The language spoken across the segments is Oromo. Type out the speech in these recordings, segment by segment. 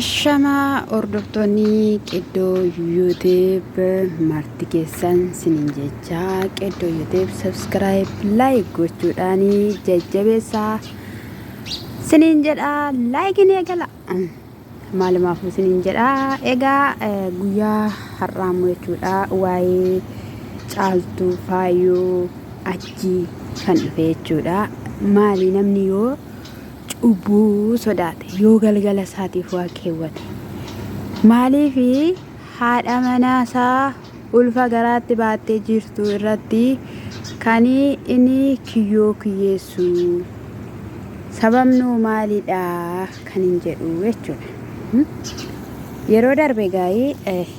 Ashamaa hordoftoonni Qiddoo YouTube marti keessan sinin jechaa Qiddoo YouTube subscribe like gochuudhaan jajjabeessaa sinin jedha like ni eegala maalumaafuu sinin jedha. Egaa guyyaa har'aa immoo jechuudha waa'ee Caaltuu Faayoo Ajjii kan dhufe jechuudha. Maali namni yoo cubbuu sodaate yoo galgala isaatiif waa keewwate maaliif haadha manaasaa ulfa garaatti baattee jirtu irratti kan inni kiyyoo kiyyeessu sababnoo maalidha kan hin jedhu jechuudha. Yeroo darbe gaa'ii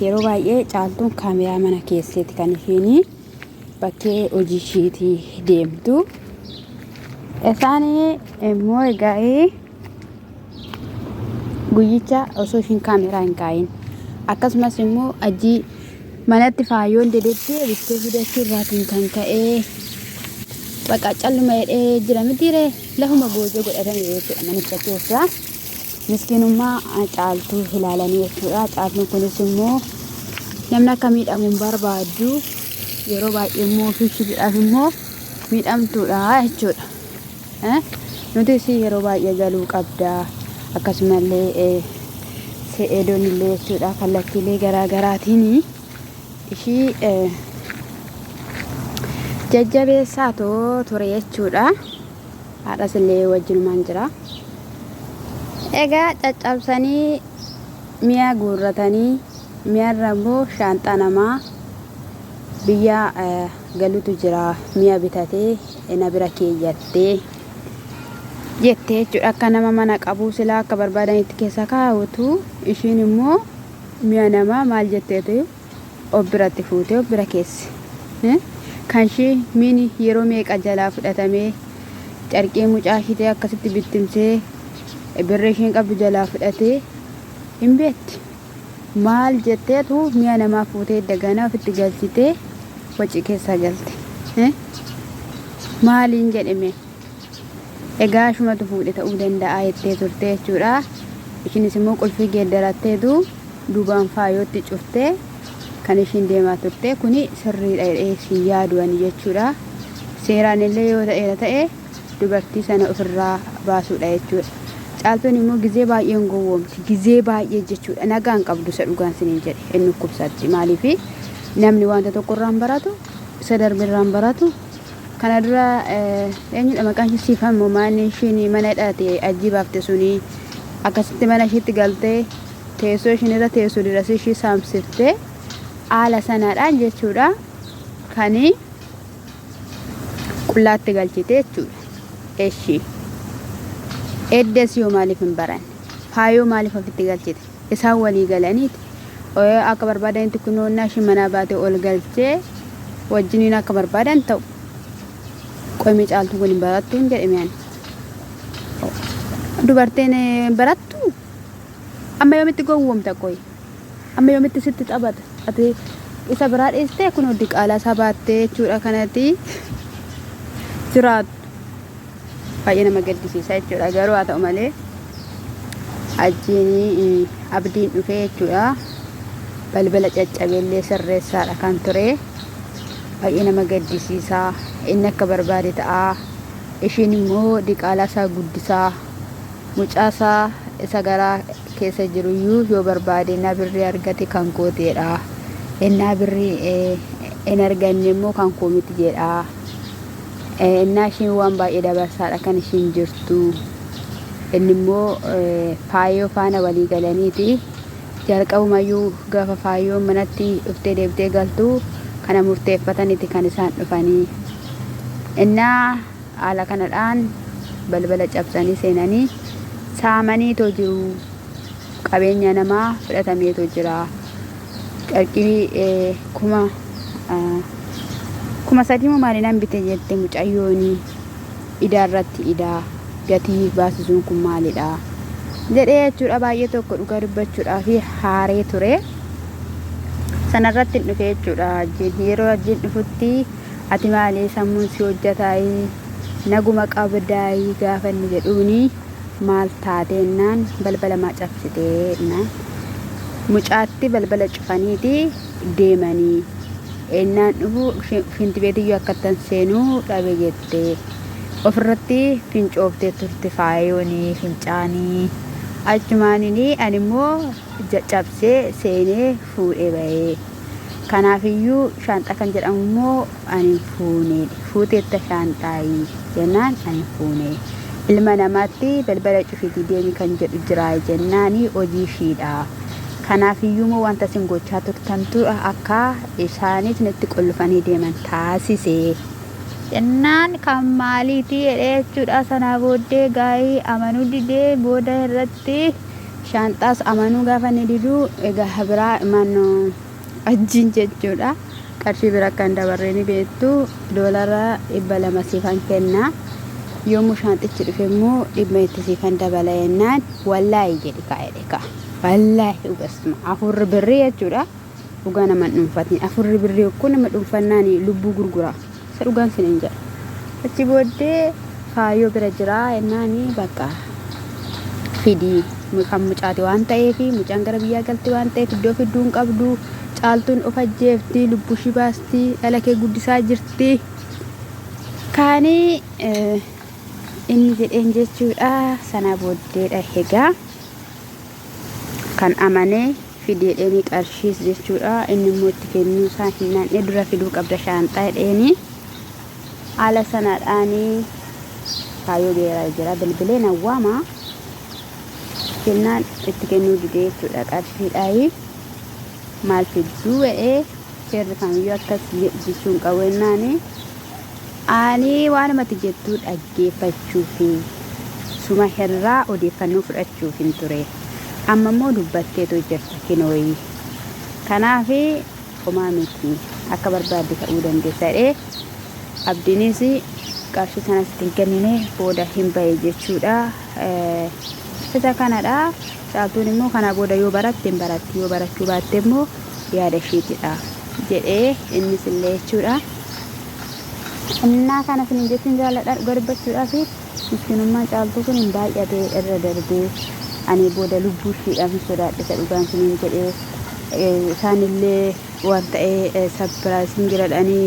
yeroo baay'ee Caaltuun kaameraa mana keesseeti kan ishiin bakkee hojii ishiitii deemtu. Isaan immoo egaa guyyicha osoo ishiin kaameraa hin kaayin akkasumas immoo ajii manatti faayyoon dededdeebiftee fidachuu irraatiin kan ka'ee baqa calluma jedhee jira mitiiree lafuma goojoo godhatanii jechuudha manicha keessaa. Miskiinummaa Caaltuu ilaalanii jechuudha. Caaltuun kunis immoo namni akka miidhamu hin barbaaddu. Yeroo baay'ee immoo ofii ishiidhaaf immoo miidhamtuudha jechuudha. Nutis yeroo baay'ee galuu qabda. Akkasumallee se'eedoon illee jechuudha kallattiilee garaa garaatiin ishii jajjabeessaa too ture jechuudha. Haadhas illee wajjinumaan jira. Egaa caccabsanii mi'a guurratanii mi'arra immoo shaanxaa namaa biyya galutu jira mi'a bitatee na bira keeyyattee jettee jechuudha. Akka nama mana qabuu silaa akka barbaadanitti keessa kaawwatu ishiin immoo mi'a namaa maal jetteetu of biratti fuutee of bira keesse. Kan ishii miini yeroo meeqa jalaa fudhatamee carqii mucaa ishiitee akkasitti bittimsee birrii ishiin qabdu jalaa fudhatee hin beekti. Maal jetteetu mi'a namaa fuutee daganaa ofitti galchitee wacii keessaa galte. Maaliin jedheme? Egaa ishumatu fuudhe ta'uu danda'a jettee turte jechuudha. Ishiinis immoo qulfii geeddaratteetu duubaan faayootti cuftee kan ishiin deemaa turte. Kuni sirriidha jedhee sin yaadu ani jechuudha. Seeraan illee yoo ta'eera ta'e dubartii sana ofirraa baasuudha jechuudha. Caaltuun immoo gizee baay'ee hin gowwoomti. Gizee baay'ee jechuudha. Nagaa hin qabdu isa dhugaan siniin jedhe. Hin dhukkubsatti. Maaliif namni wanta tokko irraa hin baratu, isa darbe irraa hin baratu. Kana dura eenyudha maqaan ishii Siifan moo maal ishiin mana hidhate ajjii baafte suni akkasitti mana ishiitti galtee teessoo ishiin irra teessu diras ishii saamsiftee haala sanaadhaan jechuudha kan qullaatti galchite jechuudha. Eshi eddas yoo maaliif hin baranne faayoo maaliif ofitti galchite isaan walii galaniiti akka barbaadanitti kunoonnaa ishii manaa baate ol galchee wajjiniin akka barbaadan ta'u. Qoymi Caaltuu kun hin barattuun jedhe mi'an. Dubartiin hin barattu? Amma yoomitti gowwoomta qoy? Amma yoomitti sitti taphata? Ati isa biraa dhiistee kun diqaalaa isaa baattee jechuudha kanatti jiraattu. Baay'ee nama gaddisiisa jechuudha. Garuu haa ta'u malee ajjiin abdiin dhufee jechuudha. Balbala caccabellee sirreessaadha kan ture. Baay'ee nama gaddisiisa. Inni akka barbaade ta'a. Ishiin immoo diqaalaa isaa guddisaa. Mucaa isaa isa garaa keessa jiruyyuu yoo barbaade na birrii argate kan kooteedha. Ennaa birrii hin arganne immoo kan koo miti jedha. Ennaa ishiin waan baay'ee dabarsaadha kan ishiin jirtu. Inni immoo faayoo faana walii galaniiti. Jalqabumayyuu gaafa faayoon manatti dhuftee deebitee galtu kana murteeffataniiti kan isaan dhufanii. Innaa haala kanadhaan balbala cabsanii seenanii saamaniitoo jiru. Qabeenya namaa fudhatameetoo jira. Carqii 3000 moo maali nan bite jette mucayyooni idaa irratti idaa gatii baasisuun kun maalidha jedhee jechuudha baay'ee tokko dhugaa dubbachuudhaaf haaree ture. Sanarratti hin dhufe jechuudha ajjiin. Yeroo ajjiin dhufutti ati maali sammuun si hojjataayii naguma qabdaayii gaafa inni jedhuuni. Maal taate jennaan balbala maa cabsite jennaan mucaatti balbala cufaniiti deemanii ennaan dhufu shintibeetiyyuu akkattan seenuu dhabe jette. Ofirratti fincooftee turte faayooni fincaanii achumaanini ani immoo cabsee seenee fuudhee bahee. Kanaafiyyuu shaanxaa kan jedhamu immoo ani hin fuune. Fuuteetta shaanxaayi jennaan ani hin fuune. Ilma namaatti balbala cufiitii deemi kan jedhu jiraayi jennaani hojii ishiidha. Kanaafiyyuu immoo wanta isin gochaa turtantu akka isaan isinitti qollofanii deeman taasise. Jennaan kan maaliiti jedhee jechuudha. Sanaa booddee gaa'ii amanuu didee booda irratti Shaanxaas amanuu gaafa inni didu egaa biraa mannoo ajjiin jechuudha. Qarshii bira akka hin dabarree ni beektu. Doolara 200 siifan kenna. Yommuu shaanxichi dhufe immoo dhibba itti siifan dabala jennaan wallaahi jedhi kaa jedhe kaa. Wallaahi dhugasuma afurri birrii jechuudha. Dhugaa nama hin dhuunfatin. Afurri birrii kun nama dhuunfannaan lubbuu gurgura. Isa dhugaan sinin jedha. Achi booddee faayoo bira jira jennaan bakka fidi kan mucaati waan ta'eef mucaan gara biyyaa galti waan ta'eef iddoo fidduu hin qabdu caaltuun of ajjeefti lubbuu ishii baasti dhala kee guddisaa jirti kaanii inni jedheen jechuudha sana booddeedha egaa kan amanee fidi jedheenii qarshiis jechuudha inni immoo itti kennuu isaa hin naannee dura fiduu qabda shaanxaa jedheenii haala sanaadhaanii kaayyoo geeraa jira bilbilee nan waama jennaan itti kennuu didee jechuudha qarshiidhaayi maal fidduu jedhee seerri kamiyyuu akkas jechuu hin qabu jennaani ani waanumatti jettuu dhaggeeffachuufi suma irraa odeeffannoo fudhachuuf hin ture amma immoo dubbatteetu jirta kinooyi kanaaf homaa miti akka barbaadde ta'uu dandeessa jedhee abdiinis qarshii sanas itti hin kennine booda hin bahe jechuudha. Isa kanadha. Caaltuun immoo kanaa booda yoo baratte hin baratti yoo barachuu baatte immoo yaada ishiitidha jedhee innis illee jechuudha. Innaa kana isiniin jechuun jaalladha dhuga dubbachuudhaaf miskinummaan caaltuu kun hin baay'ate irra darbee ani booda lubbuu ishiidhaaf hin sodaadhe isa dhugaan isiniin jedhee isaanillee waan ta'ee sapiraayisiin jiradhanii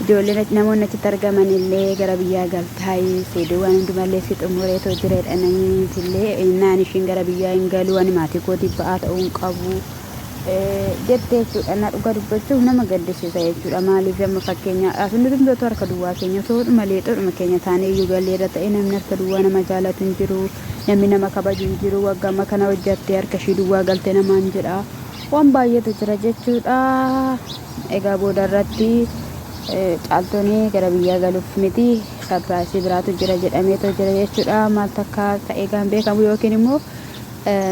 ijoolleen namoonni achitti argaman illee gara biyyaa galtaayi seedoo waan hundumallee si xumureetoo jira jedhaniitillee innaan ishiin gara biyyaa hin galuu ani maatii kootiif ba'aa ta'uu hin qabu jette jechuudha. Na dhuga dubbachuuf nama gaddisiisa jechuudha. Maaliif amma fakkeenyaadhaaf inni hundumtuu harka duwwaa keenya osoo dhuma leexoodhuma keenya taanee iyyuu galleerra ta'e namni harka duwwaa nama jaalatu hin jiru. Namni nama kabaju hin jiru. Waggaa amma kana hojjattee harka ishii duwwaa galte namaan jedha. Waan baay'eetu jira jechuudha. Egaa booda irratti caaltuun gara biyyaa galuuf miti sarpiraayisii biraatu jira jedhameetoo jira jechuudha. Maal takka ta'ee gaan beekamu yookiin immoo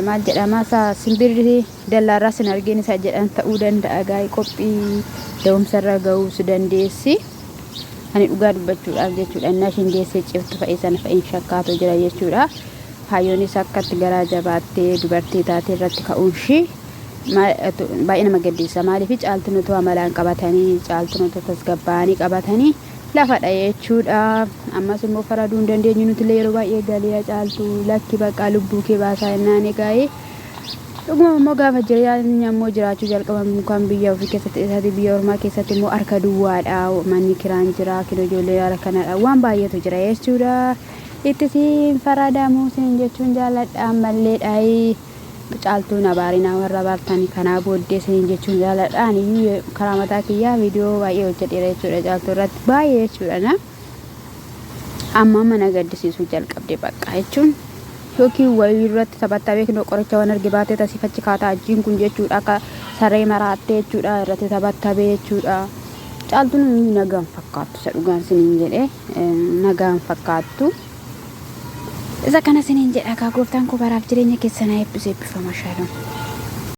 maal jedhama isa simbirri dallaarraa sin argin isa jedhan ta'uu danda'a gaa'ii qophii da'umsarra ga'uus dandeessi. Ani dhugaa dubbachuudhaaf jechuudha innaa ishiin deessee ciftu fa'ii sana fa'iin shakkaatu jira jechuudha. Faayyoonis akkatti garaa jabaattee dubartii taatee irratti ka'uun ishii baay'ee nama gaddisiisa. Maaliif caaltuun otoo amalaan qabatanii caaltuun otoo tasgabbaa'anii qabatanii lafadha jechuudha. Ammas immoo faraduu hin dandeenyu nuti illee yeroo baay'ee galee caaltuu lakki baqaa lubbuu kee baasaa jennaan egaa dhuguma immoo gaafa jireenya immoo jiraachuu jalqaban kan biyya ofii keessatti isaati biyya ormaa keessatti immoo harka duwwaadha manni kiraan jira kinoo ijoollee haala kanadha waan baay'eetu jira jechuudha. Itti siin faradamuu siin jechuun jaaladha ammallee dhaayi caaltuun abaarinaa warra abaartani kanaa booddee siniin jechuun jaaladha ani iyyuu karaa mataa kiyyaa viidiyoo baay'ee hojjedheera jechuudha caaltuu irratti baay'ee jechuudha na amma amma na gaddisiisuu jalqabde bakka jechuun yookiin wayii irratti taphattaa beeknoo qoricha waan arge baatee tasiif achi kaataa ajjiin kun jechuudha akka saree maraattee jechuudha irratti taphattabee jechuudha caaltuun nagaan fakkaattu isa dhugaan siniin jedhee nagaan fakkaattu. Isa kana siniin jedha kaa gooftaan koo baraaf jireenya keessan haa eebbisu eebbifama shalom.